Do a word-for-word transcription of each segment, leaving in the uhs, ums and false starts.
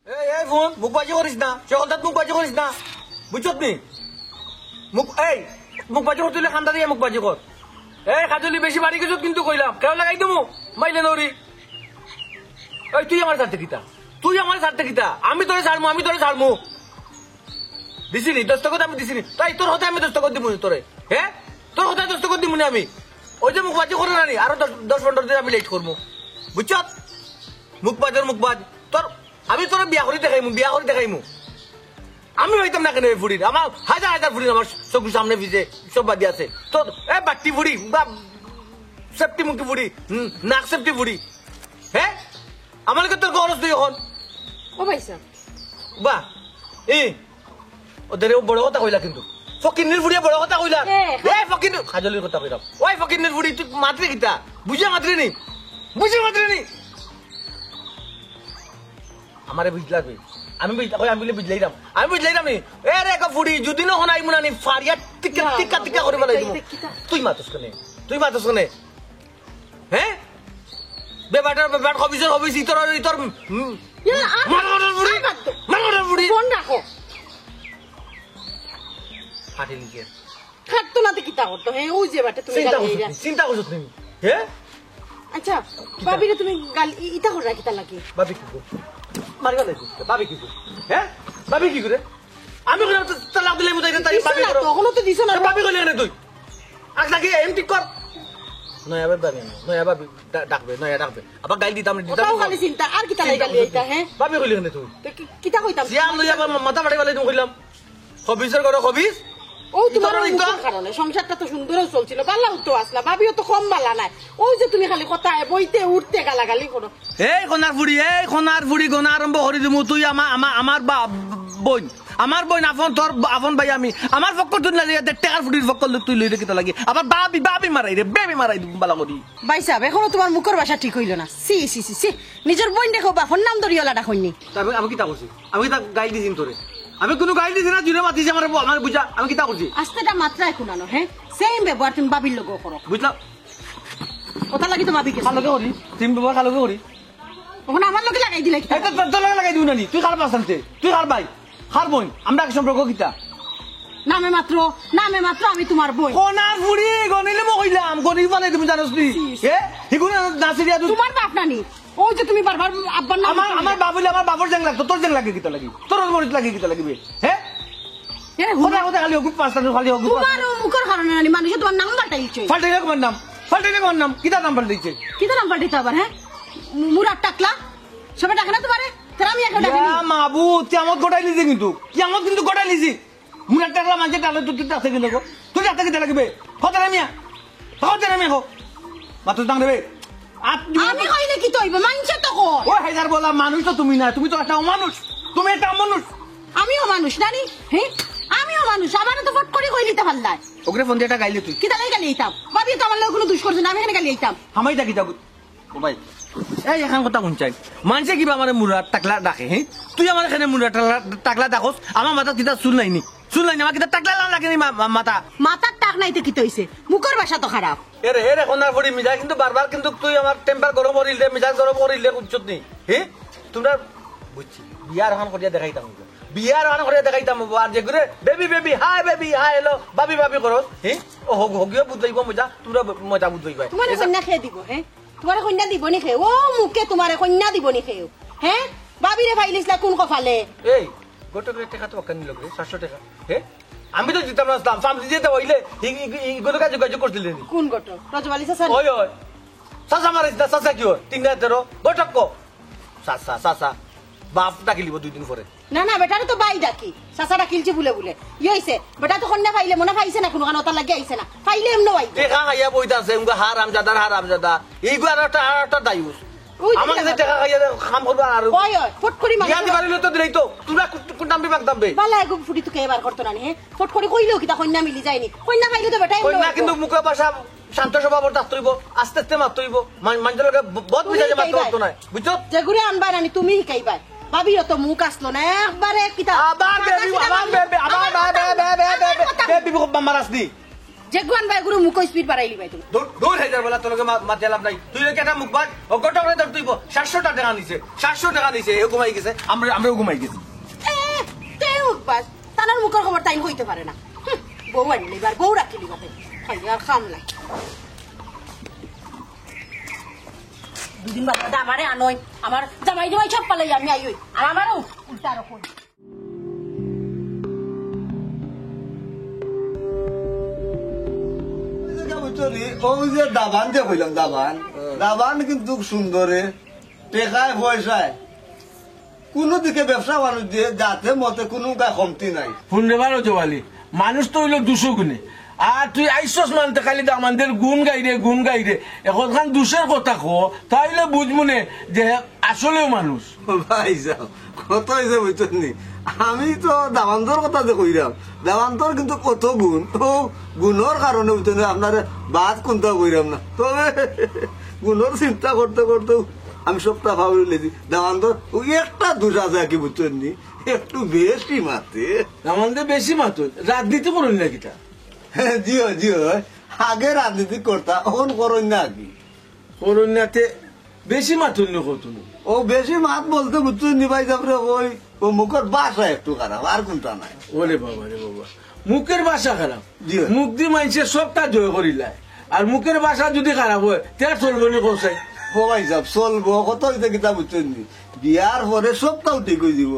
এই, এই ফোন, মুখবাজি করিস না, সে কথাত মুখবাজি করিস না, বুঝছত নি? মুখ, এই, মুখবাজি করতে হইলে খান্দা দিয়া মুখবাজি কর। এই কাজলি, বেশি বাড়ি গেছত কিন্তু কইলাম, কেউ লাগাই দিমু, মাইলে নরি। এই তুই আমার সাথে কিতা? তুই আমার সাথে কিতা? আমি তোরে ছাড়মু, আমি তোরে ছাড়মু। দিছিনি দস্তখত? আমি দিছিনি। তাই তোর কথা আমি দস্তখত দিমু তোরে। হ্যাঁ, তোর কথা দস্তখত দিমু না আমি। ওই যে মুখবাজি করে না নি, আরো দশ, দশ পনেরো দিন আমি লেট করমু, বুঝছত? মুখবাজর মুখবাজ। তোর, আমি তোরে বিয়া করি দেখাইমু, বিয়া করি দেখাইমু। আমি হইতাম না কেনে ফুড়ির? আমার হাজার হাজার ফুড়ির আমার চকুর সামনে পিছে সব বাদি আছে। তোর এ বাট্টি ফুড়ি বা সেফটি মুখি ফুড়ি, হুম, নাক সেফটি ফুড়ি। হ্যাঁ, আমার লগে তোর খরচ তুই এখন। ও ভাই সাহেব। বা, এই, ওদের ও বড় কথা কইলা কিন্তু। ফকিন্নির ফুড়িয়ে বড় কথা কইলা। এ, এ, ফকিন্নির, কাজলির কথা কইলাম। ওই ফকিন্নির ফুড়ি, তুই মাতরে কিতা? বুঝে মাতরে নি? বুঝে মাতরে নি? আমারে বুঝ লাগবে। আমি বুঝ-, কই, আমি বুঝলে বুঝলাইরাম। আমি বুঝলাইরাম নি। এ রে, একা ফুড়ি, যদি না হন আইমু না নি, ফারিয়া টিকা, না, টিকা, না, টিকা করে এটা, বানাই দিমু। এটা কিতা? তুই মাতস কেনে? তুই মাতস কেনে? হ্যাঁ? বেবাটার বেবাট, হবিসর হবিস, ইতর ইতর, উম, ইয়া, আর, মার, মার, মার, মার, আর বাদ দে। মার, মার, মার। ফোন রাখো। ফাটি লিখে। খাটতো না তো কিতা করতো? হ্যাঁ, ওই যে বাটে তুমি চিন্তা গালি করছো এইরা। তুমি, চিন্তা করছো তুমি। হ্যাঁ? আচ্ছা, কিতা? ভাবিরে তুমি গালি ই-, ইতা করে রাখিতা লাগে। ভাবি কি গো? মারিবা লাগি। ভাবি কি গো? হ্যাঁ? ভাবি কি করে? আমি কইলাম তো তালাক দিলে বুঝাই তাই দিছো ভাবি না করো। তো, এখনো তো দিছো না। তো ভাবি কইলে কেনে তুই? আগ লাগি এম ঠিক কর। নয়া ভাবি, ভাবি আনো। নয়া ভাবি ডা-, ডাকবে, নয়া ডাকবে। আবার গাইল দিতাম, দিতাম। ওটাও খালি চিন্তা, আর কিতা চিন্তা লাগে করছো এটা, তুই? হ্যাঁ? ভাবি কইলে কেনে তুই? তো কি, কিতা কইতাম? জিয়ান লইয়া আবার মাথা ফাটাই ফালাই তুমি কইলাম। হবিসর ঘরো হবিস? ও তোমার ইতর ওই ইতর। মুখর কারণে, সংসারটা তো সুন্দরও চলছিল, বালাও তো আসলা, ভাবিও তো কম বালা নাই। ওই যে তুমি খালি কথায় বইতে উঠতে গালাগালি করো। এই কনার ফুড়ি, এই কনার ফুড়ি, গনা আরম্ভ করি দিমু। তুই আমা-, আমা-, আমার বা-, বইন, আমার বইন আপন, তোর আপন ভাই আমি। আমার পক্ষ তুই না লইয়া দে, টেকার ফুড়ির পক্ষ তুই লইলে কিতা লাগি? আবার ভাবি, ভাবি মারাই রে, বেবি মারাই দিমু বালা করি। ভাই সাহেব, এখনো তোমার মুখর ভাষা ঠিক হইল না। সি, সি, সি, সি। নিজের বইন দেখো, বাপর নাম ধরিয়া লাডা কইনি। তা আমি, আমি কিতা করছি? আমি কিতা গাইল দিছি তোরে? আমি কোনো গাইল দিছি না, তুই না মাতিস আমার, আমার বুঝা, আমি কিতা করছি? আস্তে এটা মাত্রায় কুনানো, হ্যাঁ? সেম ব্যবহার তুমি ভাবির লগেও করো। বুঝলাম। কথা লাগি তো ভাবি গেছে। কার লগে করি? তুমি ব্যবহার কার লগে করি? ওখানে আমার লগে লাগাই দিলে কি? এই তো তোর, তোর লগে লাগাই দিব না নি? তুই কার পাস আনতে? তুই কার ভাই? কার বইন? আমরা এক সম্পর্ক কিতা? নামে মাত্র, নামে মাত্র আমি তোমার বইন। কনার ফুড়ি, গনিলে মো কইলাম, গনি ফালাই তুমি জানোস নি? ছি, ছি। এ? হিগুনে নাসিরিয়া তুই তোমার বাপ নানি? ওই যে তুমি বারবার আব্বার নাম আমার, আমার বাপ হইলে আমার বাপর জেং লাগতো, তোর জেং লাগে কিতা লাগি? তোর মরিচ লাগে কিতা লাগিবে? হ্যাঁ? এরে হুনো। কথা কথা খালি হগুক পাঁচটা, খালি হগুক তোমার পাঁচটা। ও মুখর কারণে নানি মানুষে তোমার নাম পাল্টাইছে। পাল্টাইলে তোমার নাম, পাল্টাইলে তোমার নাম, কিতা নাম পাল্টাইছে? কিতা নাম পাল্টাইছে আবার, হ্যাঁ? মু-, মুরাদ টাকলা, সবে ডাকে না তোমারে? তারা আমি একটা ডাকিনি। ইয়া মাবুদ, কিয়ামত ঘটাই লিছি কিন্তু, কিয়ামত কিন্তু ঘটাই লিছি। মুরাদ টাকলা মাঝে টালে তো তুই টাকতে কিন্তু গো। তুই টাকতে কিতা লাগিবে? কথা রে মিয়া। কথা রে মিয়া গো। মাতুস দাং রে বে। আত-, আমি কইলে কিতা অইবো? মানষে তো কয়। ও হায়দার বলা, মানুষ তো তুমি না, তুমি তো একটা অমানুষ। তুমি একটা অমানুষ। আমিও মানুষ, জানি? হ্যাঁ? আমিও মানুষ। আমারে তো ফট করি কই নিতে পারলাই। ওগরে ফোন দিয়ে একটা গাইলে তুই। কিতা লাগি গালি আইতাম? ভাবি তো আমার লগে কোনো দুষ করছে না, আমি কেনে গালি আইতাম। হামাই থাকি যাবো। ও ভাই, এই এখান কথা কোন চাই? মানষে কিবা আমারে মুরাদ টাকলা ডাকে, হ্যাঁ? তুই আমার এখানে মুরাদ টাকলা, টাকলা ডাকস, আমার মাথাত কিতা চুল নাই নি? চুল নাই নি, আমার কিতা টাকলা লাম লাগে নি মা-, মা-, মাথা? মাথার টাক নাই তো কিতা অইছে? মুখর ভাষা তো খারাপ। এরে, এরে, কনার ফুড়ি মিজাজ কিন্তু বারবার কিন্তু তুই আমার টেম্পার গরম করিল দে, মিজাজ গরম করিল দে, বুঝছত নি? হ্যাঁ? তোমরা বুঝছি, বিয়ার হান করিয়া দেখাইতাম। বিয়ার হান করিয়া দেখাইতাম, আর যে করে, "baby, baby, hi baby, hi hello, ভাবি, ভাবি" করো, হ্যাঁ? ও হগ-, হগিও বুঝাইব মজা, তোমরা ব-, মজা বুঝাইবা। তোমারে কন্যা খেয়ে দিব, হ্যাঁ? তোমারে কন্যা দিব নি খেয়ে? ও মুখে তোমারে কন্যা দিব নি খেয়ে? হ্যাঁ? ভাবিরে পাইলিস না কোন কপালে? এই, ঘটকরে টেকা তো বাক্কা নিল রে, সাতশো টেকা। হে? আমি তো দিতাম না, আসলাম। ফার্ম দিয়ে দেওয়া হইলে, ই, ই, ই, ইগুলো কাজে কাজে করছিলেন। কোন ঘটক? রজব আলী চাচা নি? ওই, ওই। চাচা মারিস না, চাচা কি ওর? তিন হাজার তেরো। ঘটক কো? চাচা, চাচা। বাপ ডাকিলিব দুই দিন পরে। না, না, বেটারে তো বাই ডাকি। চাচা ডাকিলছি বুলে বুলে। ইয়ে হইছে, বেটা তো কন্যা পাইলে মনে পাইছে না, কোনো কারণে ওটার লাগি আইছে না। পাইলে এমন আইবে। টেকা খাইয়া বইতা আছে, উনকে হারামজাদার হারামজাদা। এইগু আর একটা, আর একটা দায়ুস। ওই আমার কাছে টেকা খাইয়া দে, কাম করবা আর ওই, ওই, ফট করি মারি বিয়া দিবার হইলে তো দিলেই তো। তোমরা কোন, কোন নাম বিভাগ দামবে? বালা এগু ফুটি তোকে এবার করতো না নি, হে? ফট করি কইলেও কিতা কন্যা মিলি যায়নি? কন্যা পাইলে তো বেটাই কন্যা অইবো। কিন্তু মুখে ভাষা শান্ত স্বভাবর থাকতে হইব, আস্তে আস্তে মাততে হইব। মান-, মানুষের লগে ব-, বদ তুমি মিজাজে মাততে শিখাইবায়। পারতো না, বুঝছো? যেগুরে আনবা নানি তুমি শিখাইবায়। ভাবিরও তো মুখ আসলো না, একবারে কিতা আবার বেবি, আবার বেবি, আবার বে-, বে-, বে-, বে-, বে-, বেবি খুব মারাস দি। যেগু আনবা এগুরে মুখ স্পিড বাড়াইলিবায় তুমি। দূর, দূর হয়ে যাবে না, তোর লগে মা-, মাতিয়া লাভ নাই। তুই ওই একটা মুখ বাদ, ও ঘটকরে ধর তুই ব-, সাতশো টাকা নিছে, সাতশো টাকা নিছে, এ ঘুমাই গেছে, আমরা, আমরাও ঘুমাই গেছি। এ, তে মুখ বাদ, তানার মুখর খবর তাইন কইতে পারে না। হুম, বউ আনিলে এবার, বউ রাখিলি বাদে। খালি আর খাম নাই। দুদিন বাদে বাদে আমারে আনই, আমার জামাই জামাই সব পালাই আমি আইই, আর আমারও উল্টা রকম। ওই যে দাবান যে কইলাম, দাবান, দাবান কিন্তু সুন্দরে, টেকায় পয়সায়, কোনো দিকে ব্যবসা বাণিজ্যে যাতে মতে কোনো গায়ে কমতি নাই। হুন রে বারো জোয়ালি, মানুষ তো অইলো দুশো গুণে। আর তুই আইসস মানতে খালি দামানদের গুণ গাইরে, গুণ গাইরে। এখন খান দুষের কথা কো, তাইলে বুঝমুনে যে আসলেও মানুষ। ভাই সাহেব, কত হইছে বুঝছইন নি? আমি তো দামান্দর কথা যে কইরাম, দামান্দর কিন্তু কত গুণ। ও গুণর কারণে বুঝছইন নি, আপনারে বাদ কোনটাও কইরাম না। তবে গুণর চিন্তা করতে করতেও আমি সবটা ভাবি লেছি। দামান্দর ওই একটা দুষ আছে আর কি, বুঝছইন নি? একটু বেশি মাতে। দামান্দে বেশি মাতো, রাজনীতি করইন না কিতা? জি অয়, জি অয়। আগে রাজনীতি করতা, এখন করইন না আর কি। করইন না তে বেশি মাতইন না কত? ও বেশি মাত বলতে বুঝছইন নি ভাই সাহেব রে, ওই, ও মুখর ভাষা একটু খারাপ, আর কোনটা নাই। ওরে বাবা রে বাবা, মুখের ভাষা খারাপ? জি অয়। মুখ দি মানষে সবটা জয় করিলায়, আর মুখের ভাষা যদি খারাপ হয়, তে আর চলবো নি কও চাই? ও ভাই সাহেব, চলবো, কত হইতে কিতা বুঝছইন নি? বিয়ার পরে সবটাও ঠিক হয়ে দিব,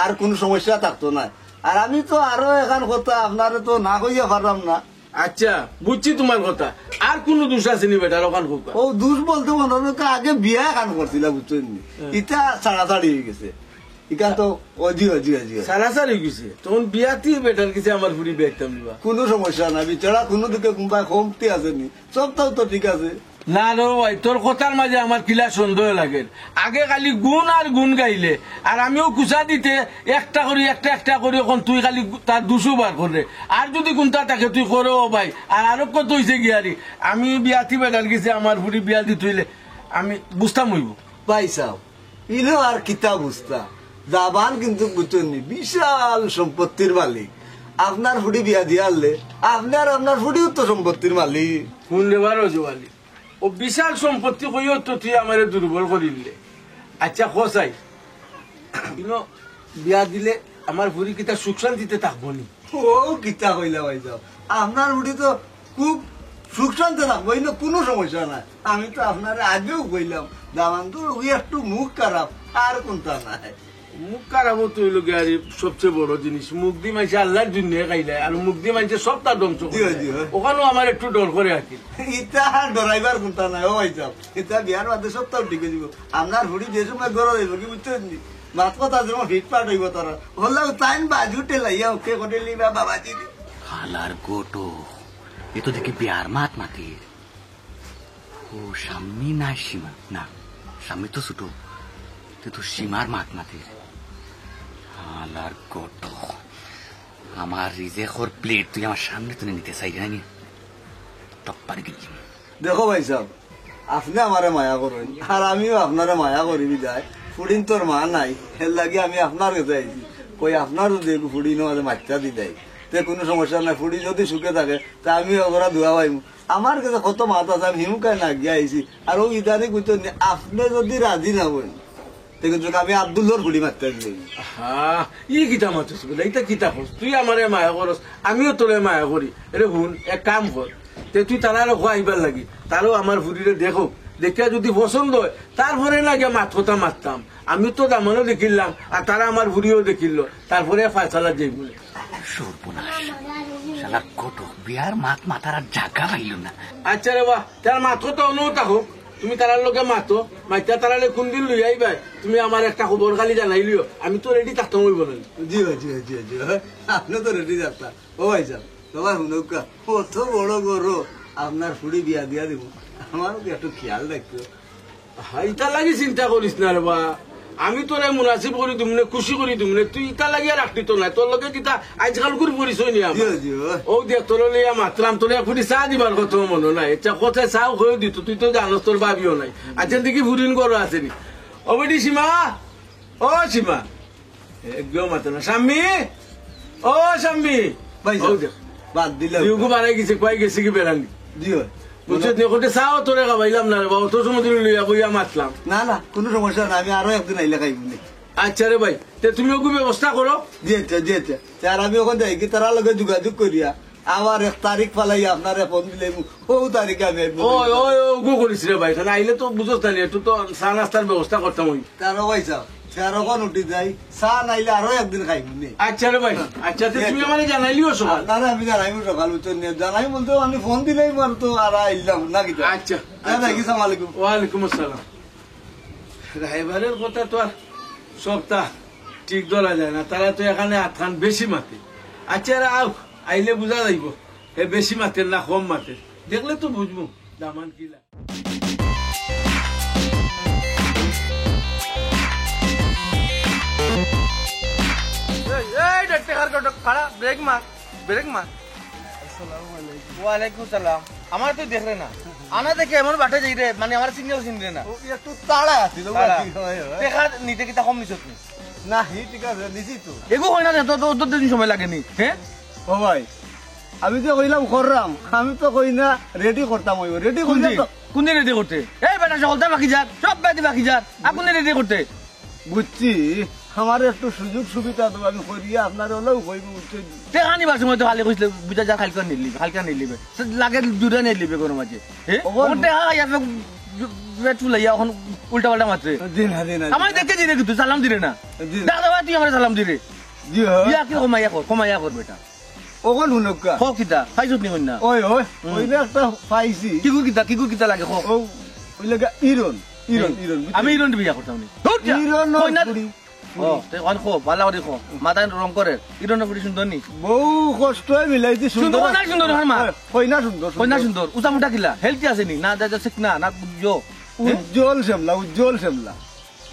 আর কোনো সমস্যা থাকতো না। আর আমি তো আরো এখান কথা আপনারে তো না কইয়া পারলাম না। আচ্ছা, বুঝছি তোমার কথা। আর কোনো দোষ আছে নি বেটার, ওখান কউক্কা। ও দোষ বলতে মনে হয় আগে বিয়া এখান করছিলা, বুঝছইন নি? হ্যাঁ। ইটা ছাড়াছাড়ি হয়ে গেছে। ইখান তো, ও জি, ও জি, ও জি। ছাড়াছাড়ি হয়ে গেছে। তখন বিয়াতি বেটার কাছে আমার ফুড়ি বিয়া দিতাম নিবা। কোনো সমস্যা না, বেচারা কোনো দিকে কোনবায় কমতি আছে নি। সবটাও তো ঠিক আছে। না রে ভাই, তোর কথার মাঝে আমার কিলা সন্দেহ লাগে। আগে খালি গুণ আর গুণ গাইলে, আর আমিও কুচা দিতে একটা করি, একটা একটা করি, এখন তুই খালি গু-, তার দুষও বার করে। আর যদি কোনটা থাকে তুই করো ভাই। আর আরো কত হইছে গিয়ারি, আমি বিয়াতি বেটার গেছি আমার ফুড়ি বিয়া দিতে হইলে আমি বুঝতাম হইব। ভাই সাহেব, ইনো আর কিতা বুঝতা? দাবান কিন্তু বুঝছইন নি, বিশাল সম্পত্তির মালিক। আপনার ফুড়ি বিয়া দিয়া আনলে, আপনি আর আপনার ফুড়িও তো সম্পত্তির মালিক। হুন রে বারো জোয়ালি, ও বিশাল সম্পত্তি কইও তো তুই আমারে দুর্বল করিলে। আচ্ছা, কও চাই, ইনো বিয়া দিলে আমার ফুড়ি কিতা সুখ শান্তিতে থাকবো নি? ও কিতা কইলা ভাই সাহেব, আপনার ফুড়ি তো খুব সুখ শান্তি থাকবো, ইনো কোনো সমস্যা নাই। আমি তো আপনারে আগেও কইলাম, দামান্দর ওই একটু মুখ খারাপ, আর কোনটা নাই। মুখ খারাপ তো হইল গিয়া আর সবচেয়ে বড় জিনিস। মুখ দি মানষে আল্লাহর দুনিয়া খাইলে, আর মুখ দি মানষে সবটা ধ্বংস জি, করে। জি, হয়। ওখানেও আমার একটু ডর করে আর কি। ইটা আর ডরাইবার কোনটা নাই, ও ভাই সাহেব। ইটা বিয়ার বাদে সবটাও ঠিক হয়ে দিব। আপনার ফুড়ি যে সময় ঘরে যাইব কি বুঝছইন নি? মাত কথা যেমন ফিটফাট হইব তারা। হলাও তাইন বাজু টেলাইয়া ওকে করে লিবা বাবাজি। হালার গোটো, এ তো দেখি বিয়ার মাত মাতির। ও, সাম্মি না সীমা? না, সাম্মি তো ছোট। তে তো সীমার মাত মাতির। হালার গোটো। আমার রিজেকর প্লেট তুই আমার সামনে তুলে নিতে চাই না নি? টপ্পার গেলি। দেখো ভাই সাহেব, আপনি আমারে মায়া করইন, আর আমিও আপনারে মায়া করি বিদায়। ফুড়িন্তর মা নাই, এর লাগি আমি আপনার কাছে আইছি। কই আপনার যদি একটু ফুড়ি ইনো মাঝে মাত্রা দি দেয়, তে কোনো সমস্যা নাই। ফুড়ি যদি সুখে থাকে, তে আমিও ওরা দোয়া পাইমু। আমার কাছে কত মাত আছে, আমি হিমুকায় না গিয়া আইছি। আর ও ইদানি কইতো নি, আপনি যদি রাজি না হইন, তে কিন্তু আমি আব্দুল্লাহর ফুড়ি মাত্রা দিই। হা, ই কিতা মাতস বলে, ইটা কিতা কস? তুই আমারে মায়া করস, আমিও তোরে মায়া করি। এরে হুন, এক কাম কর, তে তুই তারারে কো আইবার লাগি, তারাও আমার ফুড়িরে দেখো, দেখিয়া যুদি পছন্দ অয়, তারপরে না গিয়া মাত কথা মাততাম। আমি তো দামানও দেখিলাম, আর তারা আমার ফুড়িও দেখিল, তারপরে ফয়সালা যাইব। সর্বনাশ, শালা ঘটক বিয়ার মাত মাতার আর জাগা পাইল না। আচ্ছা রে বা, তার মাত কথা অনো থাকউক, তুমি তারার লগে মাতো, মাতিয়া তারারে কুনদিন লইয়া আইবায়, তুমি আমারে একটা খবর খালি জানাইলিও, আমি তো রেডি থাকতাম অইবো না। জি অয়, জি অয়, জি অয়, জি অয়। আপনে তো রেডি থাকতা। ও ভাইসাব, সবাই হুনউক্কা, অত বড় ঘরো আপনার ফুড়ি বিয়া দিয়া দিমু, আমারও তো একটু খিয়াল রাখিও। হ্যাঁ, ইতার লাগি চিন্তা করিস না রে বা, আমি তোরে মুনাসিব করি দিমুনে, খুশি করি দিমুনে, তুই ইতার লাগি আর রাখতি তো নায়, তোর লগে কিতা আইজকালকুর পরিচয় নি আমার। জি অয়, জি অয়। ও দেখ, তোরে লইয়া মাতরাম, তোরে এক ফুটি চা দিবার কথা মনো নাই, ইচ্ছা কথা চাও কইও দিত, তুই তো জানোস তোর ভাবিও নাই। আচ্ছা, দেখি ফুড়িন ঘরো আছে নি। ও বেটি সীমা, ও সীমা, একদম মাতে না। শাম্মী, ও শাম্মী। ভাইসাব, ও দেখ। বাদ দিলে তুই ওগু বাড়াই গেছে, কই গেছে কি বেড়ানি? জি অয়। বুঝছত নি, ওখানে চাও তোরে খাবাইলাম না রে বা, অত সময় ধরে লইয়া বইয়া মাতলাম। না, না, কুনু সমস্যা না, আমি আরো একদিন আইলে খাইমুনে। আচ্ছা রে ভাই, তে তুমি ওগু ব্যবস্থা করো। জি আচ্ছা, জি আচ্ছা। তে আর আমি ওখান যাই কি তারার লগে যোগাযোগ করিয়া আবার এক তারিখ ফালাই আপনারে ফোন দিলে ও তারিখে আমি আইমু। ওই, ওই, ওই, ওগু করিস রে ভাই, তাহলে আইলে তো বুঝোস তাহলে একটু তো চা নাস্তার ব্যবস্থা করতাম অই। তারও ভাইসাব, তে আর ওখান উঠি যাই, চা নাইলে আরো একদিন খাইমুনে। আচ্ছা রে ভাই, আচ্ছা, তে তুমি আমারে জানাইলিও সকাল। না, না, আমি জানাইমু সকাল, বুঝছো নি? জানাই বলতে আমি ফোন দিলেই মার তো আর আইলাম না কিতা? আচ্ছা, না, আচ্ছা। না, কি, সালাম আলাইকুম। ওয়ালাইকুম আসসালাম। রায়বারের কথা তো আর সবটা ঠিক ধরা যায় না, তারা তো এখানে আতখান বেশি মাতে। আচ্ছা, এরা আউক, আইলে বুঝা যাইব, হে বেশি মাতের না কম মাতের, দেখলে তো বুঝবো দামান কিলা। এই, এই, টেকার কটক, খাড়া, ব্রেক মার, ব্রেক মার। আসসালামু আলাইকুম। ওয়ালাইকুম সালাম। আমার তুই দেখরে না। আনা দেখে এমন বাটে যাই রে, মানে আমার সিগন্যাল চিনরে না। ও, একটু তাড়া আছিল, তাড়া। বাকি, হয়, হয়। টেকা নিতে কিতা কম নিছত নি? না, হি ঠিক আছে, নিছি তো। এগু হয় না রে, তো, তো, তো দিন সময় লাগেনি, হ্যাঁ? ও ভাই, আমি যে কইলাম কররাম, আমি তো কই না, রেডি করতাম অইব, রেডি কোন করলে দিন? তো কোন দিন রেডি করতে? এই বেটা, সকলতা বাকি যার, সব বাকি যার, আর কোন দিন রেডি করতে? বুঝছি, আমার একটু সুযোগ সুবিধা তো আমি করিয়া আপনারে অলাউ কইমু, বুঝছেন? টেকা নিবার সময় তো খালি কইছিলে, বুঝা যা, কালকে নিলিবে, কালকে নিলিবে। সে লাগে দুটা নিলিবে গরম আছে। হ্যাঁ? ওখান ওখান টেকা খাইয়া তো পেট ফুলাইয়া এখন উল্টা পাল্টা মাতরে। জি না, জি না, জি আমার না। দেখে দিরে কিন্তু সালাম দিরে না। জি না। দাদা ভাই, তুই আমার সালাম দিরে। জি হয়। ইয়া কি কমাইয়া কর, কমাইয়া কর বেটা। ওখান হুনক্কা। ক কিতা? পাইছত নি কইনা? ওই, ওই, হুম। ওই না একটা পাইছি। কিগু কিতা, কিগু কিতা লাগে ক? ও, ওই লাগা ইরন, ইরন, এই, ইরন, বুঝলি? আমি ইরন বিয়া করতাম নি। ধুর যা। ইরন কইনা ফুড়ি। ও, তে অন ক, বালা করি ক। মাথায় রং করে। ইরন ফুড়ি সুন্দর নি? বউ কষ্টে মিলাইছি সুন্দর। সুন্দর না সুন্দর, হর মা? ওই, কইনা সুন্দর, কইনা সুন্দর। সুন্দর। উতা মুটা কিলা? হেলদি আছে নি? না, যা, যা, ঠিক না, না, বুঝো। উজ্জ্বল শ্যামলা, উজ্জ্বল শ্যামলা।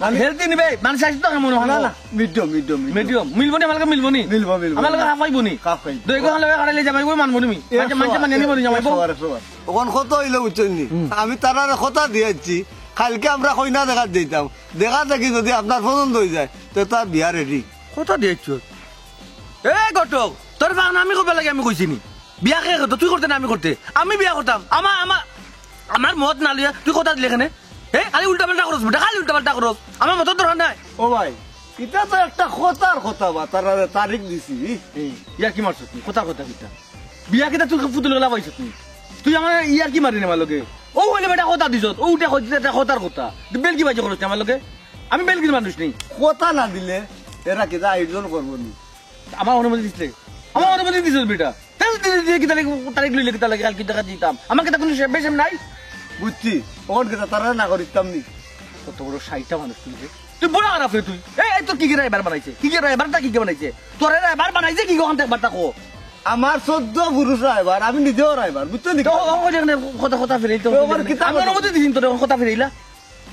মানে হেলদি নিবে, মানে সাইজ তো কেমন না, হলো? না, মিডিয়াম, মিডিয়াম, মিডিয়াম। মিডিয়াম। মিলবো নি, আমার লগে মিলবো নি? মিলবো, মিলবো, আমার লগে মিলবো। হাফ পাইবো নি? হাফ পাইবো। দই গো, আমার লগে হারাইলে জামাই বই মানবো নি? একশো মানছে, মানছে, বার, মানিয়ে নিবো নি জামাই বউ? একশো বার, একশো বার। অখন কত অইলো বুঝছইন নি? হুম। আমি তারারে কথা দিয়াইছি, কালকে আমরা কইনা দেখাত যাইতাম। দেখা দেখি যদি আপনার পছন্দ অই যায়, তে তার বিয়া রেডি। কথা দিয়াইছো? এ ঘটক, তোর বাহানা আমি কবে লাগে আমি কইছি নি? বিয়া কে করতো? তুই করতে না আমি করতে? আমি বিয়া করতাম। আমা-, আমা-, আমার মত না লইয়া তুই কথা দিলে কেনে? এ, খালি উল্টা পাল্টা করস বেটা, খালি উল্টা পাল্টা করস। আমার মতর দরকার নাই। ও ভাই, ইটা তো একটা কথার কথা বা, তারারে তারিখ দিছি। এই, ইয়ার্কি মারছত নি? কথার কথা কিতা? বিয়া কিতা তুই ফুতুল গলা পাইছত নি? তুই আমার ইয়ার্কি মারি নি আমার লগে। ও অইলে বেটা কথা দিছত, ও উঠে কইছে এটা কথার কথা। তুই বেলকি বাজি করস নি আমার লগে? আমি বেলকির মানুষ নি। কথা না দিলে এরা কিতা আয়োজন করবো নি? আমার অনুমতি দিছলে? আমার অনুমতি দিছস বেটা। তাহলে দিলে, দিলে কিতা লাগি, তারিখ লইলে কিতা লাগি, কালকে দেখা দিতাম। আমার কিতা কুনু সেম বেসেম নাই? বুঝছি, অখন কিতা তারারে না করিতাম নি? কত বড় শাইটা মানুষ তুই রে। তুই বড় খারাপ রে তুই। এই, এই তোর কি কি রায়বার বানাইছে? কি কি রায়বারটা কি কি বানাইছে? তোরে রায়বার বানাইছে কি কখন দেখবার তা কো? আমার চৌদ্দ পুরুষ রায়বার, আমি নিজেও রায়বার, বুঝছো নি? তো ও, ও, ও, কথা, কথা ফিরাইতে তো হবে। আমার কিতা আমি কথা? অনুমতি দিছি তোরে, কথা ফিরাইলা।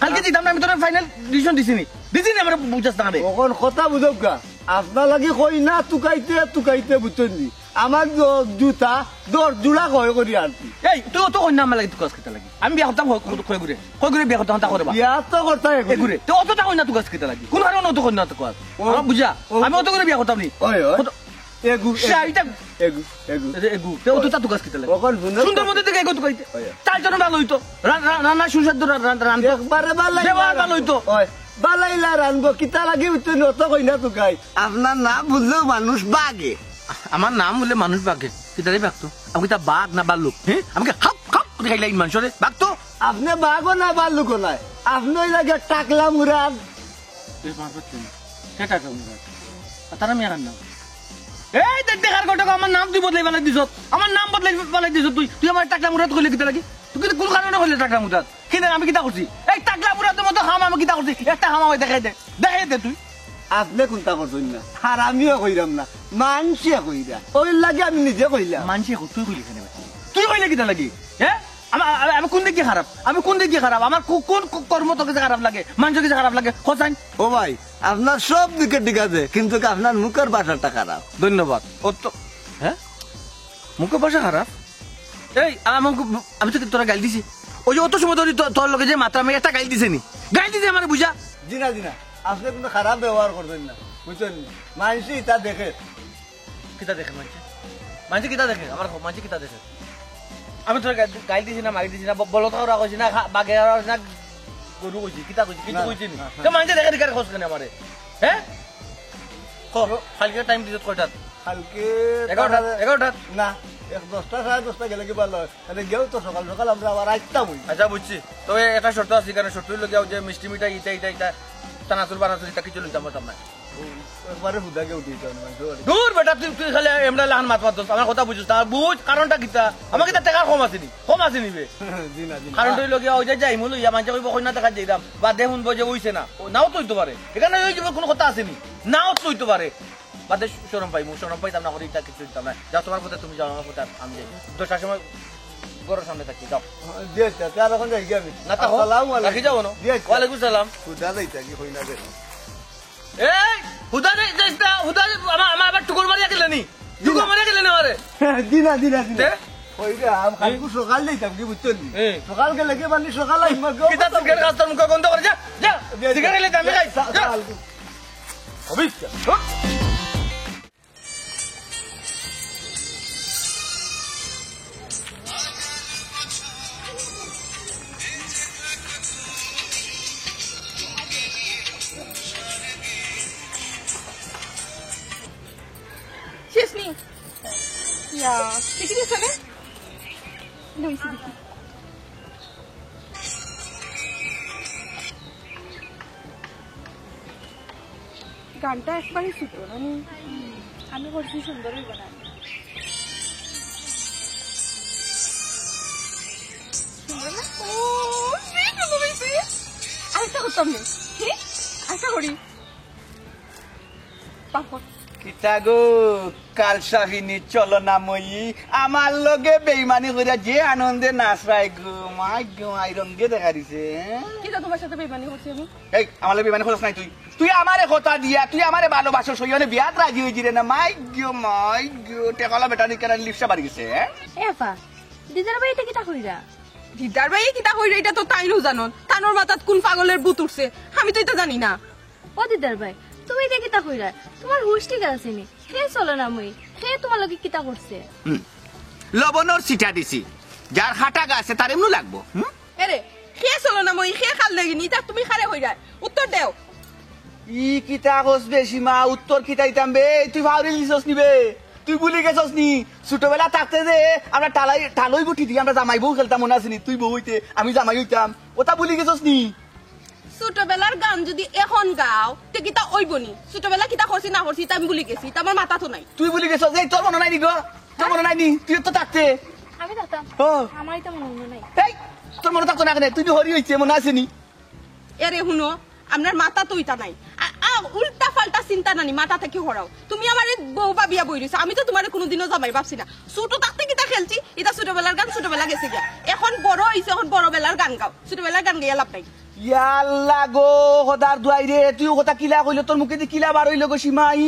কালকে দিতাম না, আমি তোরে ফাইনাল ডিসিশন দিছি নি? দিছি নি, আমার বুঝাস না রে। অখন কথা বুঝউক্কা, আপনার লাগি কইনা তুকাইতে তুকাইতে বুঝছইন নি? আমার জ-, জুতা দশ জোড়া কয় করি আনছি। এই, তুই অত কইনা আমার লাগি তুকাস কিতা লাগি? আমি বিয়া করতাম কয়, কয়, কয় ঘুরে, কয় ঘুরে বিয়া করতাম, তা করে বা। বিয়া তো করতাম এ ঘুরে। ঘুরে, তো অতটা কইনা তুকাস কিতা লাগি? কোন কারণে অত কইনা তুকাস? ও, আমার বুঝা, ও। আমি অত করে বিয়া করতাম নি। ওই, ওই। কত, এগু, এগু, শাড়িটা এগু, এগু। এ, এগু। তে অত চাতু গাছ কিতা লাগে? অখন হুনো সুন্দর তো। মতো দেখে এগু তো কইতে। ওই। তার জন্য ভালো হইতো। রা-, রা-, রান্না সুস্বাদু রা-, রা-, রান্না। একবারে ভালো ব্যবহার ভালো হইতো। ওই। বালাইলা রানবো, কিতা লাগি উঠতে নত কইনা তুকাই। আপনার নাম বুঝলেও মানুষ বাগে। আমার নাম বললে মানুষ বাগে। কিতা রে বাঘ তো? আমি কিতা বাঘ না বালুক? হ্যাঁ? আমি কি হাপ হাপ করে খাইলাই মানুষরে? বাঘ তো? আপনে বাঘও না, ভাল্লুকও নায়, আপনে অইলা গিয়া টাকলা মুরাদ। এ বাঘ হচ্ছে না। কে টাকলা মুরাদ? আর তারা মিয়া খান নাম। এই দেখ, দেখার ঘটক, আমার নাম তুই বদলাই বানাই দিছত, আমার নাম বদলাই বানাই দিছত তুই। তুই আমার টাকলা মুরাদ কইলে কিতা লাগি? তুই কিন্তু কোন কারণে কইলে টাকলা মুরাদ? কিতা আমি কিতা করছি? এই টাকলা মুরাদর মতো কাম আমি কিতা করছি? একটা কাম আমারে দেখাই দে, দেখাই দে তুই। আপনে কুনতা করছইন না, আর আমিও কইরাম না, মানষে কইরা, অউর লাগি আমি নিজে কইলাম। মানষে কই, তুই কইলি কেনে বেটা? তুই কইলে কিতা লাগি? হ্যাঁ? আমি, আমি, আমি কোন দিকে খারাপ? আমি কোন দিকে খারাপ? আমার কো-, কোন ক-, কর্ম তোর কাছে খারাপ লাগে? মানষর কাছে খারাপ লাগে? হোসাইন? ও ভাই, আপনার সব দিকে ঠিক আছে, কিন্তু আপনার মুখের ভাষাটা খারাপ। ধন্যবাদ। ও তো, হ্যাঁ? মুখের ভাষা খারাপ? এই, আমাকে, আমি তো তোরা গাইল দিছি। ওই যে অত সময় ধরি তো-, তোর লগে যে মাত্র আমি একটা গাইল দিছে নি? গাইল দিছে আমারে বুঝা? জি না, জি না, আপনে কুনু খারাপ ব্যবহার করছইন না, বুঝছইন নি? মানষে ইতা দেখে। কিতা দেখে মানষে? মানষে কিতা দেখে? আমার হ-, মানষে কিতা দেখে? আমি তোরে গাইল, গাইল দিছি না, মারি দিছি না, ব-, বলদ খাওরা কইছি না, খা-, বাঘে খাওরা কইছি না, গরু কইছি, কিতা কইছি? কিচ্ছু না, কইছি নি। না, না। তো মানষে দেখে, দেখে খোঁজ কেনে আমারে? হ্যাঁ? ক, কালকে টাইম দিছত কয়টাত? কালকে এগারোটাত, তারা এগারোটাত? না, এক দশটা, সাড়ে দশটা গেলে কি ভালা অয়? তাইলে গেও তো সকাল সকাল আমরা আবার আইতাম অই। আচ্ছা, বুঝছি। তবে একটা শর্ত আছে, কারণ শর্ত অইলো গিয়া অউ যে মিষ্টি মিঠাই ইটা, ইটা, ইটা, চানাচুর বানাচুর ইটা কিচ্ছু লইতাম পারতাম না। ও, একবারে হুদা গিয়া উঠি যাও না, জোরে। দূর বেটা, তুই, তুই খালি এমরা লাহান মাত মাতস, আমার কথা বুঝছস না। বুঝ, কারণটা কিতা? আমার কিতা টেকার কম আছে নি? কম আছে নি বে? জি না, জি না। কারণটা অইলো গিয়া অউ যে যাইমু লইয়া মানষে কইবো কইন্যা দেখাত যাইরাম, বাদে হুনবো যে অইছে না। ও, নাও তো অইতো পারে। এখানে অই যাইবো, কুনু কথা আছে নি? নাও তো অইতো পারে। বাদে শরম পাইমু, শরম পাইতাম না করি ইটা কিচ্ছু দিতাম না। যাও, তোমার পথে তুমি যাও, আমার পথে আমি যাই। দশটার সময় ঘরর সামনে থাকি, যাও। জি আচ্ছা, তে আর অখন যাই গিয়া আমি। না, তা হোক, আসসালামু আলাইকুম। রাখি যাও না। জি আচ্ছা। ওয়ালাইকুম সালাম। হুদা যাইতা কি কই না রে? এই, হুদা যাই, যাইস না, হুদা যাই, আমার, আমার আবার টুকুর মারিয়া গেলে নি। টুকুর মারিয়া গেলে নি আমারে। জি না, জি না, জি না। তে? ওই রে, আমি কালকে সকাল যাইতাম কি বুঝছো নি? এ। সকাল গেলে কি মানে সকাল আইমু, কিতা সিগারেট খাস, তোর মুখ বন্ধ করে যা, যা। জি আচ্ছা। সিগারেট খাইলে তো আমি খাই, যা। অবিচ্ছা। শেষ নি? ইয়া, দেখি দিছো না? লইছি দেখি। গানটা একবারে ছোট, মানে, আমি করছি সুন্দর অইবো না। সুন্দর না? ও, সেই সুন্দর অইছে। আরেকটা করতাম নে। কি? আরেকটা করি। পাপড়। কিতা গো, কালসাফিনী চলনাময়ী, আমার লগে বেইমানি করিয়া যে আনন্দে নাচরায় গো, মাই গো, মাই রঙ্গে দেখা দিছে, হ্যাঁ? কিতা তোমার সাথে বেইমানি করছি আমি? এই, আমার লগে বেইমানি করছ নাই তুই। তুই আমারে কথা দিয়া, তুই আমারে ভালোবাসো, সই অনে বিয়াত রাজি অইছি রে না, মাই গো, মাই গো, টেকালা বেটা নিকারা লিপসা বাড়ি গেছে, হ্যাঁ? এফা, দিদার ভাই ইটা কিতা কইরা? দিদার ভাই কিতা কইরা, ইটা তো তাইনও জানইন। তানর মাথাত কুন পাগলর ভূত উঠছে, আমি তো ইতা জানি না। ও দিদার ভাই, তুমি ইতা কিতা কইরায়? তোমার হুশ ঠিক আছে নি? হে চলনাময়ী, হে তোমার লগে কিতা করছে? হুম। লবণর ছিটা দিছি, যার কাটা গাছে তার এমনু লাগবো। হুম? এরে, হে চলনাময়ী, হে কার লাগিনি, ইতা তুমি কারে কইরায়? উত্তর দেও। ই কিতা কস বে সীমা, উত্তর কিতা দিতাম বে? তুই ফাউরি দিছস নি বে? তুই ভুলি গেছস নি? ছোটবেলা থাকতে যে আমরা টালাই, টালই বটি দিয়া আমরা জামাই বউ খেলতাম, মনো আছে নি? তুই বউ অইতে, আমি জামাই অইতাম, ওটা ভুলি গেছস নি? ছোটবেলার গান যদি এখন গাও, তে কিতা অইবো নি? ছোটবেলা কিতা করছি না করছি, ইতা আমি ভুলি গেছি, ইতা আমার মাথাত নাই। তুই ভুলি গেছস? এই, তোর মনো নাই নি গো? তোর মনো নাই নি? তুই তো থাকতে। আমি থাকতাম। ও। আমার ইতা মনো নাই। এই, তোর মনো থাকতো না কেনে? তুই তো হরি অইছে, মনো আছে নি? এরে হুনো, আপনার মাথাত ইতা নাই। আ, আ, উল্টা পাল্টা চিন্তা নানি, মাথা থাকি হরাও। তুমি আমারে বউ ভাবিয়া বই রইছো, আমি তো তোমারে কোনোদিনও জামাই ভাবছি না। ছোট থাকতে কিতা খেলছি, ইতা ছোটবেলার গান, ছোটবেলা গেছে গিয়া। এখন বড় অইছো, এখন বড় বেলার গান গাও, ছোটবেলার গান গাইয়া লাভ নাই। ইয়াল্লা গো, খোদার দুয়াই রে, তুই ও কথা কিলা কইলে, তোর মুখেদি কিলা বার অইলো গো সীমাই?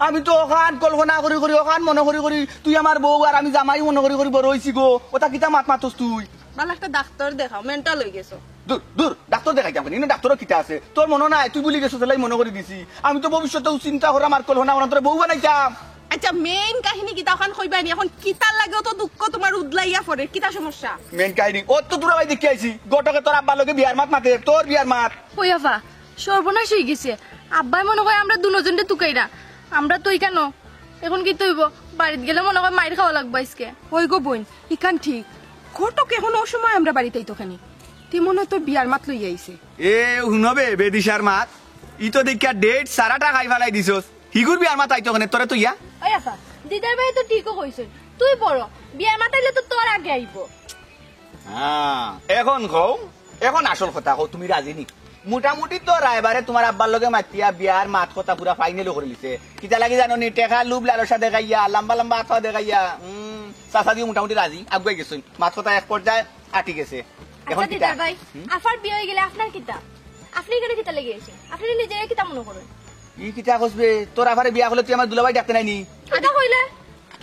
আমি তো অখান কল্পনা করি করি, অখান মনো করি করি, তুই আমার বউ আর আমি জামাই মনো করি করি বড় অইছি গো। ওটা কিতা মাত মাতস তুই? ভালা একটা ডাক্তার দেখাও, মেন্টাল অই গেছো। দূর, দূর, ডাক্তার দেখাইতাম কেনে? ইনো ডাক্তারও কিতা আছে? তোর মনো নাই, তুই ভুলি গেছস, এলাই মনো করি দিছি। আমি তো ভবিষ্যতে চিন্তা করাম আর কল্পনা করাম, তোরে বউ বানাইতাম। আচ্ছা, মেইন কাহিনী কিতা অখান কইবায় নি? এখন কিতার লাগি অত দুঃখ তোমার উদলাইয়া পড়ে, কিতা সমস্যা? মেইন কাহিনী, ও তো তোরা ভাই দেখি আইছি, ঘটকে তোর আব্বার লগে বিয়ার মাত মাতে, তোর বিয়ার মাত। ওই আফা, সর্বনাশ অই গেছে। আব্বায় মনো কয় আমরা দুনোজনরে তুকাইরা। আমরা তো ইখানো। এখন কিতা অইবো? বাড়িত গেলে মনো কয় মাইর খাওয়া লাগবো আইজকে। ওই গো বইন, ইখান ঠিক। ঘটক এখন অসময় আমরা বাড়িত আইতো কেনে? তি মনো অয় তোর বিয়ার মাত লইয়া আইছে। এ, হুনো বে, বেদিশার মাত। ই তো দেখিয়া ডেট সারাটা খাই ফালাই দিছস। হিগুর বিয়ার মাত আইতো কেনে, তোরে তো ইয়া। ওই আফা, দিদার ভাই তো ঠিকও কইছইন। তুই বড়, বিয়ার মাত আইলে তো তোর আগে আইবো। হ্যাঁ, এখন কও, এখন আসল কথা কও, তুমি রাজি নি? মোটামুটি তো রায়বারে তুমার আব্বার লগে মাতিয়া বিয়ার মাত কথা পুরা ফাইনালও করি লিছে। কিতা লাগি জানো নি? টেকা লুভ লালসা দেখাইয়া, লম্বা লম্বা আতোয়া দেখাইয়া, উম, চাচা দিও মোটামুটি রাজি, আগুয়াই গেছইন। মাত কথা এক পর্যায়ে আটি গেছে। এখন আচ্ছা, কিতা? দিদার ভাই, হুম? আফার বিয়া অই গেলে আপনার কিতা? আপনি এখানে কিতা লাগি আইছেন? আপনি নিজেরে কিতা মনো করেন? ই কিতা কসবে? তোর আফারে বিয়া করলে তুই আমার দুলাভাই ডাকতে নাই নি? কিতা কইলে?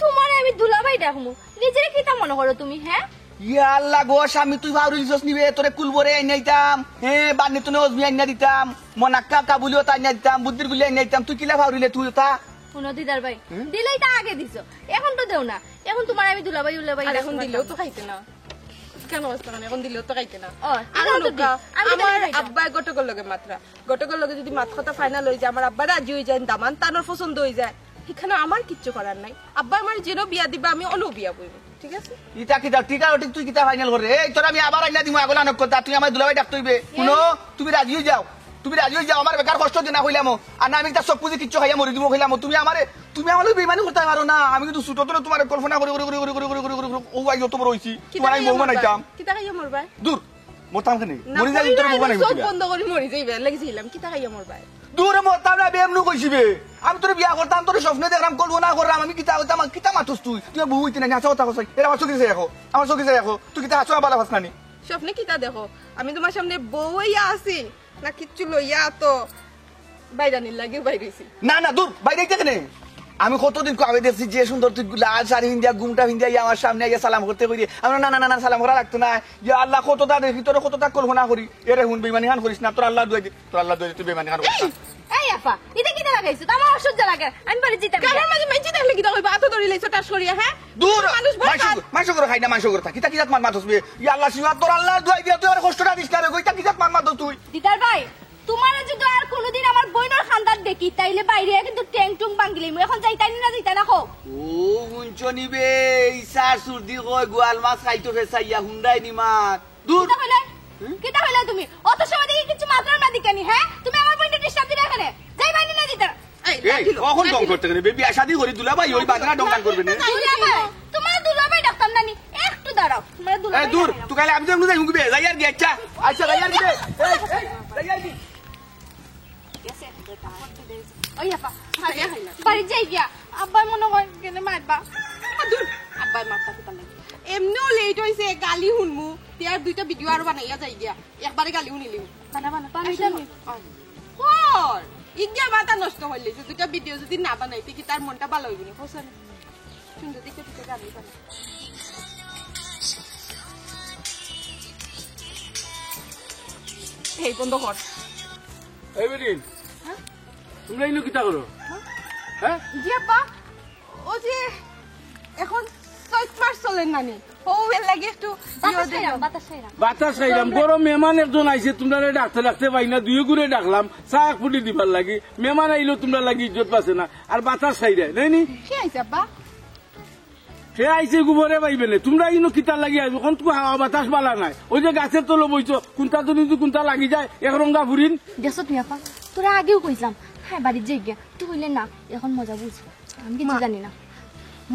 তোমারে আমি দুলাভাই ডাকমু। নিজেরে কিতা মনো করো তুমি, হ্যাঁ? ইয়া আল্লাহ গো, স্বামী তুই ফাউরি দিছস নিবে, তোরে কুলবরে আইনা দিতাম। হে, বান্নি তুনে অজমি আইনা দিতাম। মনাক্কা কাবুলিও তা আইনা দিতাম, বুদ্ধির গুলি আইনা দিতাম। তুই কিলা ফাউরিলে তুই তা? হুনো দিদার ভাই, হুম? দিলেই তা আগে দিছো। এখন তো দেও না। এখন তোমার আমি দুলাভাই উলাভাই আর এখন ডাকমু দিলেও তো খাইতে না। কেন অবস্থা মানে? এখন দিলেও তো খাইতে না। ও, আর এখন হুনো তো কা, ঠিক। আমি তো আমার খাইতাম। আব্বা ঘটকর লগে মাতরা। ঘটকর লগে যদি মাত কথা ফাইনাল অই যায়, আমার আব্বা রাজি অই যায়, দামান তানোর পছন্দ অই যায়, এখানে আমার কিচ্ছু করার নাই। আব্বা আমার যেন বিয়া দিবা, আমি অনো বিয়া বইব, ঠিক আছে? ইটা কিতা? ঠিক আছে, ঠিক তুই কিতা ফাইনাল করে? এই তোর আমি আবার আইনা দিমু, আগলা নক কথা, তুই আমার দুলাভাই ডাকতে অইবে। হুনো, তুমি রাজি অই যাও, তুমি রাজি অই যাও, আমার বেকার কষ্ট দিও না কইলাম। আর না আমি কিতা চোখ বুঝে কিচ্ছু খাইয়া মরি দিমু কইলাম। তুমি আমারে, তুমি আমার লগে বেইমানি করতে পারো না। আমি কিন্তু ছোট তো তোমার কল্পনা করে করে করে করে করে করে করে করে ও আই যত বড় অইছি, কিতা তোমার আমি খাইয়া বউ মরবায়? বানাইতাম। কিতা খাইয়া মরবায়? দূর, মরতাম কেনে? না, মরি যাই, তোর কইলা বউ বানাইবো চোখ কিলা? বন্ধ করি মরি যাইবে, লাগি যাইলাম, কিতা খাইয়া মরবায়? দূরে মরতাম না, বেমনু কইছি বে। আমি তোরে বিয়া করতাম, তোরে স্বপ্নে দেখলাম, কল্পনা করলাম, আমি কিতা, কিতা, কিতা মাতস তুই? তুই আমার বউ অইতে না, আচ্ছা কথা কস। এরা আমার চোখে চাই দেখো, আমার চোখে চাই দেখো, তুই কিতা আছো আবার আফাস নানি? স্বপ্নে কিতা দেখো? আমি তোমার সামনে বউ অইয়া আছি, না কিচ্ছু লইয়া তো বাইরানির লাগিও বাইর অইছি। না, না, দূর, বাইরে আইতে কেনে? আমি কতদিন কবে দেখছি যে সুন্দর তুই লাল শাড়ি ফিন্দিয়া, ঘুমটা ফিন্দিয়া, ইয়া আমার সামনে আইয়া সালাম করতে কইরে। আমরা না, না, না, না, সালাম করা লাগতো না। ইয়া আল্লাহ, কতটা দেখি, তোর কতটা কল্পনা করি। এরে হুন, বেইমানি খান করিস না, তোর আল্লাহ দোয়াই দি, তোর আল্লাহ দোয়াই দি, তুই বেইমানি খান করিস না। এই আফা, ইটা কিতা লাগাইছো? আমার অসহ্য লাগে। আমি বাড়ি যাইতাম। গালর মাঝে মাইনষে দেখলে কিতা কইবা? আতো ধরি লাইছো টাস করিয়া, হ্যাঁ? দূর, মানুষ বড় মাংস, কাজ। মাংস করে খাই না, মাংস করে থাকি। ইটা কিতা মাত মাতস বে? ইয়া আল্লাহ, শিবা, তোর আল্লাহ দোয়াই দিয়া, তুই আর কষ্ট না দিস না রে, ইটা কিতা মাত মাতস তুই? দিদার ভাই, তোমারে যদি আর কোনোদিন আমার বইনর খান্দাত দেখি, তাইলে বাইরে কিন্তু টেং টুং ভাঙ্গিলিমু। এখন যাইতাই নি না যাইতাই না কও? ও, হুনছো নি বে, ইসার সুরদি কয়, গোয়াল মাছ খাইতো ফেসাইয়া, হুন্ডাই নি মাত। দূর। কিতা কইলে? হুম? কিতা কইলে তুমি? অত সময় দেখি কিছু মাতরায় না দিকানি, হ্যাঁ? তুমি আমার বইনরে ডিস্টার্ব দিলে এখানে। যাইবায় নি না যাইতায় না? এই, এই, ডাকিলো, কখন ঢং ডাকিলো। করতে গেলে? বেবি, শাদি করি দুলাভাই, ওই বাদরা ঢং ঢং করবে না। দুলাভাই, তোমার দুলাভাই ডাকতাম না নি। একটু দাঁড়াও, তোমার দুলাভাই এই দূর, ডাকতাম। তুই কালে আমি তো এমনি যাই, হুঙ্গি বে, যাই আর কি, আচ্ছা। আচ্ছা, যাই আর কি বে। এই, এই, যাই আর কি। ওই আপা, বাড়ি যাই গিয়া। আব্বায় মনে হয় গেলে মারবা। দূর, আব্বায় মারতা কিতা লাগে? এমনিও লেট অইছে, গালি হুনমু। তে আর দুইটা ভিডিও আরো বানাইয়া যাই গিয়া। একবারে গালি হুনিলিমু। বানা, বানা, বানা, আসলে। কর। ইগিয়া মাথা নষ্ট করলে যে দুইটা ভিডিও যদি না বানাইতে কি তার মনটা ভালো অইবো না? কও ছাইন। সুন্দর দেখে দুইটা গালি বানা। এই বন্ধ কর। এই বেটি, হ্যাঁ? তুমরা ইনো কিতা করো? হ্যাঁ? জি আব্বা, ও যে এখন চৈত মাস চলের নানি, ও এর লাগি একটু বাতাস ইয়ে খাইলাম, দিলাম। বাতাস খাইলাম। বাতাস খাইলাম, ঘরো মেহমান একজন আইছে, তুমরারে ডাকতে ডাকতে পাই না, দুইও গুরে ডাকলাম, চা এক ফুটি দিবার লাগি। মেহমান আইলো তুমরার লাগি ইজ্জত বাঁচে না, আর বাতাস খাইরায়, নায় নি? কি আইছে আব্বা? হে আইছে গোবরে পাইবে নে। তুমরা ইনো কিতার লাগি আইছো? অখন তো হাওয়া বাতাস বালা নাই। ওই যে গাছর তলো বইছো, কুনটা তো কিন্তু কুনটা লাগি যায়, এক রঙ্গা ফুরিন। দেখছো তুমি আপা, তোরে আগেও কইছিলাম, হ্যাঁ, বাড়িত যাই গিয়া। তুই কইলে না, এখন মজা বুঝ। আমি কিছু মা, জানি না।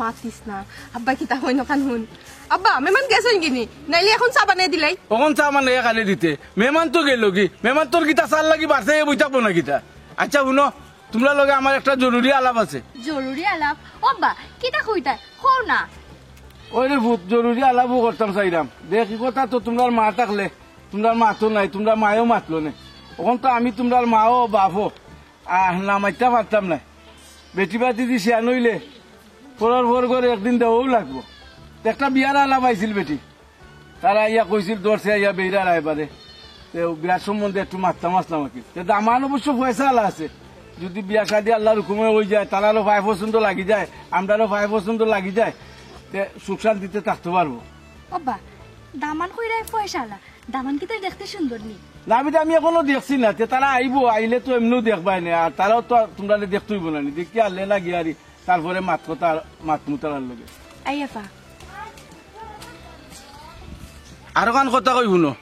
মাতিস না। আব্বা কিতা কইন অখান হুন। আব্বা, মেহমান গেছইন গি নি? নাইলে এখন চা বানাই দিলাই। অখন চা বানাইয়া খালি দিতে। মেহমান তো গেলো গি। মেহমান তোর কিতা চার লাগি বাড়ছে, এ বই থাকবো না কিতা? আচ্ছা, হুনো, তুমরার লগে আমার একটা জরুরি আলাপ আছে। জরুরি আলাপ? ও আব্বা, কিতা কইতায়? কও না। ওই রে পুত, জরুরি আলাপও করতাম চাইরাম। দেখ, ই কথা তো তুমরার মা থাকলে, তুমরার মা তো নাই, তুমরার মায়ও মাতলো নে। অখন তো আমি তুমরার মাও বাপও, আহ, না মাততাম পারতাম নায়। বেটি বাতি দি শিয়ান অইলে, পরর পর করে একদিন দেওয়াও লাগবো। তে একটা বিয়ার আলাপ আইছিল বেটি। তারা আইয়া কইছিল, ধরছে আইয়া বেইরার আইবারে। তে বিয়ার সম্বন্ধে একটু মাততাম আছলাম আর কি। তে দামান অবশ্য পয়সাআলা আছে। যদি বিয়া শাদি আল্লার হুকুমে অই যায়, তারারও পায় পছন্দ লাগি যায়, আমরারও পায় পছন্দ লাগি যায়, তে সুখ শান্তিতে থাকতে পারবো। আব্বা, দামান কইরায় পয়সাআলা, দামান কিতা দেখতে সুন্দর নি? না, আমি তো, আমি এখনো দেখছি না। তে তারা আইবো, আইলে তো এমনেও দেখবায় নে, আর তারাও তো তুমরারে দেখতে অইবো না নি। দেখি আনলে না গিয়ারি। তারপরে মাত কথা আর মাত মুতালার লগে। আই আপা। আরোখান কথা কই হুনো,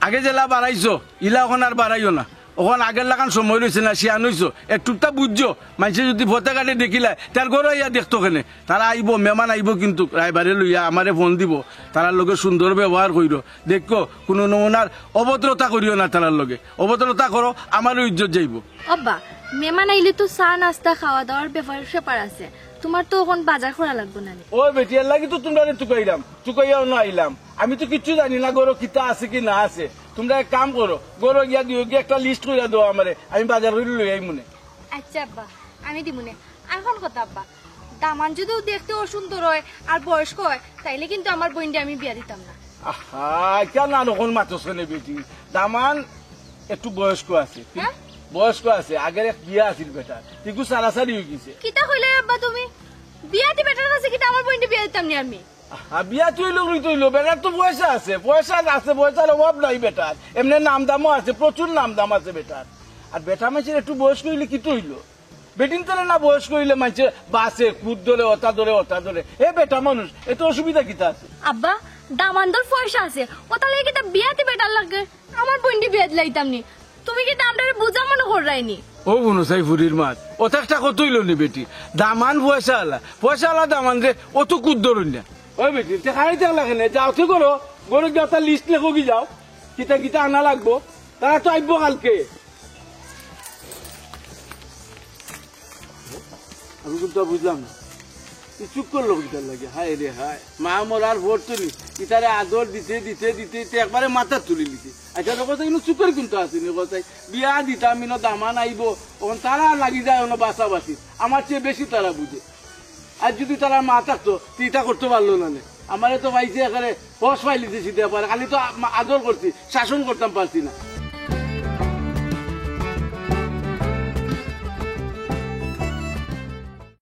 আগে যেলা বাড়াইছো, ইলা অখন আর বাড়াইও না। অখন আগের লাখান সময় রইছে না, শিয়ান অইছো, একটুতা বুঝছো। মানষে যুদি পথে ঘাটে দেখিলায়, তার ঘরো আইয়া দেখতো কেনে। তারা আইবো, মেমান আইবো, কিন্তু রায়বারে লইয়া আমারে ফোন দিবো। তারার লগে সুন্দর ব্যবহার কইরো। দেখো, কুনু নমুনার অভদ্রতা করিও না তারার লগে। অভদ্রতা করো, আমারও ইজ্জত যাইবো। আব্বা, মেমান আইলে তো চা নাস্তা খাওয়া দাওয়ার ব্যাপার স্যাপার আছে। তুমার তো অখন বাজার করা লাগবো না নি? ও বেটি, এর লাগি তো তুমরারে তুকাইলাম, তুকাইয়াও না আইলাম। আমি তো কিচ্ছু জানি না ঘরো কিতা আছে কি না আছে। তুমরা এক কাম করো, ঘরো গিয়া দিও গিয়া একটা লিস্ট করিয়া দেও আমারে, আমি বাজার করি লই আইমুনে। আচ্ছা আব্বা, আমি দিমুনে। আর অখন কথা আব্বা, দামান যুদি দেখতে অসুন্দর অয় আর বয়স্ক অয়, তাইলে কিন্তু আমার বইনরে আমি বিয়া দিতাম না। আহা, কেন আর অখন মাতস কেনে বেটি? দামান একটু বয়স্ক আছে। হ্যাঁ? বয়স্ক আছে, আগের এক বিয়া আছিল বেটার, তিগু সারাসারি অই গেছে। কিতা কইলে আব্বা তুমি? বিয়াতি বেটার কাছে কিতা আমার বইনরে বিয়া দিতাম নি আমি? আহা, বিয়াতি অইলো, অইতো অইলো, বেটার তো পয়সা আছে, পয়সা আছে, পয়সার অভাব নাই বেটার। এমনে নাম দামও আছে, প্রচুর নাম দাম আছে বেটার। আর বেটা মানষের একটু বয়স্ক অইলে কিতা অইলো? বেটিন তারে না বয়স্ক অইলে মানষে বাসে, কুদ ধরে, অতা ধরে, অতা ধরে। এ বেটা মানুষ, এত অসুবিধা কিতা আছে? আব্বা, দামান্দর পয়সা আছে, অতার লাগি কিতা বিয়াতি বেটার লাগে? আমার বইনরে বিয়া দিলাইতাম নি। তুমি কিতা আমরারে বুঝা মনে কররায় নি? ও বুনসাই ফুরির মাত, অতা একটা কথা অইলো নি বেটি? দামান পয়সাআলা, পয়সাআলা দামান রে, অত কুদ ধরইন না। ওই বেটি, তে খালি থাকলা কেনে? যাও তো ঘরো, ঘরো গিয়া একটা লিস্ট লেখো গি যাও। কিতা কিতা আনা লাগবো, তারা তো আইবো কালকে। আমি কিন্তু আর বুঝলাম না, তুই চুপ করলো কিতার লাগে? হায় রে হায়, মা মরার পর তুলি, ইতারে আদর দিতে দিতে দিতে দিতে একবারে মাথাত তুলি নিতে। আচ্ছা, তো কথা কিন্তু চুপের কিন্তু আছে নি কথা। বিয়া দিতাম, ইনো দামান আইবো, অখন তারা লাগি যায় অনো বাসাবাসি, আমার চেয়ে বেশি তারা বুঝে। আর যুদি তারার মা থাকতো, তে ইতা করতো পারলো না নে। আমারে তো পাইছে একেবারে, হস পাইলিছে সিধা পারে। খালি তো আ-, আদর করছি, শাসন করতাম পারছি না।